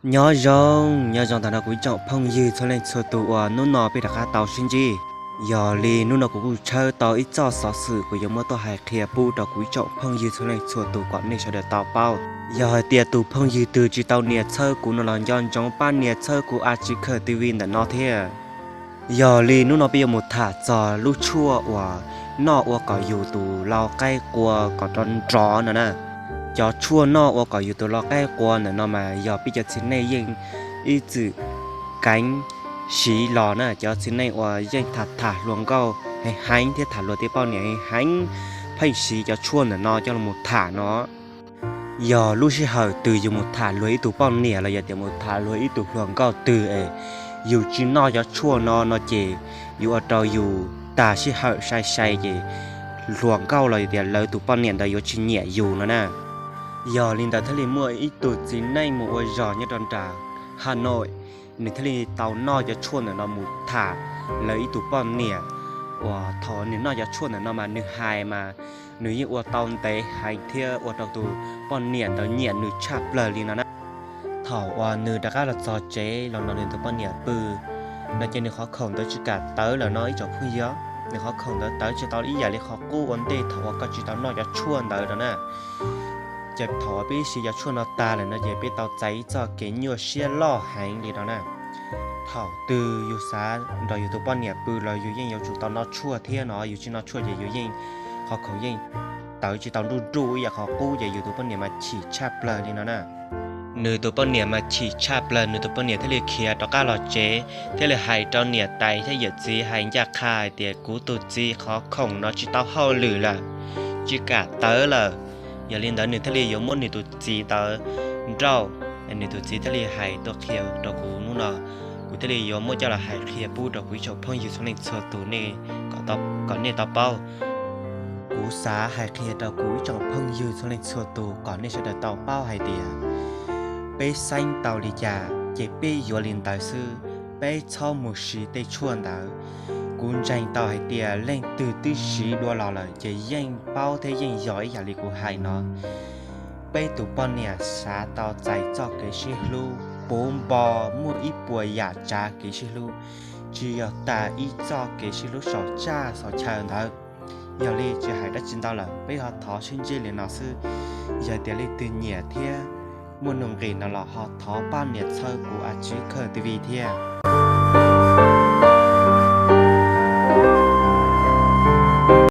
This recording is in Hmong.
Nyob zoo, nyob zoo ntawm no kuv ib tsoom phooj ywg txhua leej txhua tus uas hnub no peb rov qab tau sib ntsib. Yog li hnub no kuv kuj tshawb tau ib txoj xov xwm kuv yuav muab tuaj hais qhia pub rau kuv ib tsoom phooj ywg txhua leej txhua tus kom nej sawv daws tau paub. Yog hais tias tus phooj ywg twg tsis tau nias txhawb kuv no los nco ntsoov pab nias txhawb kuv A Tsis Khawm T V ntawm no thiab. Yog li hnub no peb yuav mus tham txog lub tshuaj uas noj ua kom yus tus lau qaib qua kom nrov nrov no na. Cov tshuaj noj ua kom yus tus lau qaib qua ntawm no mas yog peb cov txiv neej yeej ib txwm keev siv los na, cov txiv neej uas yeej tham tham hluas nkauj heev heev thiab tham luag tej poj niam heev heev, pheej siv cov tshuaj ntawm no coj los tham no. Yog lub sij hawm twg yus mus tham luag ib tug poj niam los yog tias mus tham luag ib tug hluas nkauj twg es yus tsis noj cov tshuaj no no ces yuav ua rau yus tag sij hawm sai sai ces hluas nkauj los yog tias lawv tus poj niam ntawd yuav tsis nyiam yus no na. Yog li ntawd thiaj li muaj ib tug txiv neej mus ua zog nyob rau nram Hà Nội, nws thiaj li tau noj cov tshuaj ntawm no mus tham lawv ib tug poj niam, uas thaum nws noj cov tshuaj ntawm no mas nws hais mas nws yeej ua tau ntev heev thiab ua rau tus poj niam ntawd nyiam nws tshaj plaws li no na. Thaum uas nws rov qab los txog tsev los nrog nws tus poj niam pw no ces nws qhov khoom ntawd tsis kam tawv lawm no ib tsoom phooj ywg. Nws qhov khoom ntawd tawv tsis tau ib yam li qhov qub ua ntej thaum uas koj tsis tau noj cov tshuaj ntawd no na. Ces thaum uas peb siv cov tshuaj no tas lawm no ces peb tau txais ib txoj kev nyuaj siab loj heev li no na. Thaum twg yus xav nrog yus tus poj niam pw los yus yeej yuav tsum tau noj tshuaj thiab no, yus tsis noj tshuaj ces yus yeej, qhov khoom yeej tawv tsis tau nruj nruj ib yam qhov qub ces yus tus poj niam mas chim tshaj plaws li no na. Nws tus poj niam mas chim tshaj plaws, nws tus poj niam thiaj li khiav rov qab los tsev thiaj li hais rau niam tais thiab yawm txiv hais ncaj qha hais tias kuv tus txiv qhov khoom no tsis tau hauj lwm lawm, tsis kam tawv lawm. Yog li ntawd nws thiaj li yuav muab nws tus txiv ntawd nrauj, nws tus txiv thiaj li hais tuaj qhia rau kuv hnub no, kuv thiaj li yuav muab coj los hais qhia pub rau kuv ib tsoom phooj ywg txhua leej txhua tus nej, kom nej tau paub. Kuv xav hais qhia rau kuv ib tsoom phooj ywg txhua leej txhua tus kom nej sawv daws tau paub hais tias peb xeeb tau li cas ces peb yuav li ntawd xwb, peb txhob mus siv tej tshuaj ntawd. Kuv ntseeg tau hais tias leej twg twb siv dua los lawm ces yeej paub thiab yeej yog ib yam li kuv hais no. Peb tus poj niam xav tau txais txoj kev sib hlub puv npo, muaj ib puas yam tsav kev sib hlub, tsis yog tas ib txoj kev sib hlub saum tsaj saum chaw ntawd. Yog li tsis hais dab tsi ntau lawm, peb ho thov sib ntsib li no xwb. Yog tias leej twg nyiam thiab muaj nuj nqis no los ho thov pab nias txhawb kuv A Tsis Khawm T V thiab.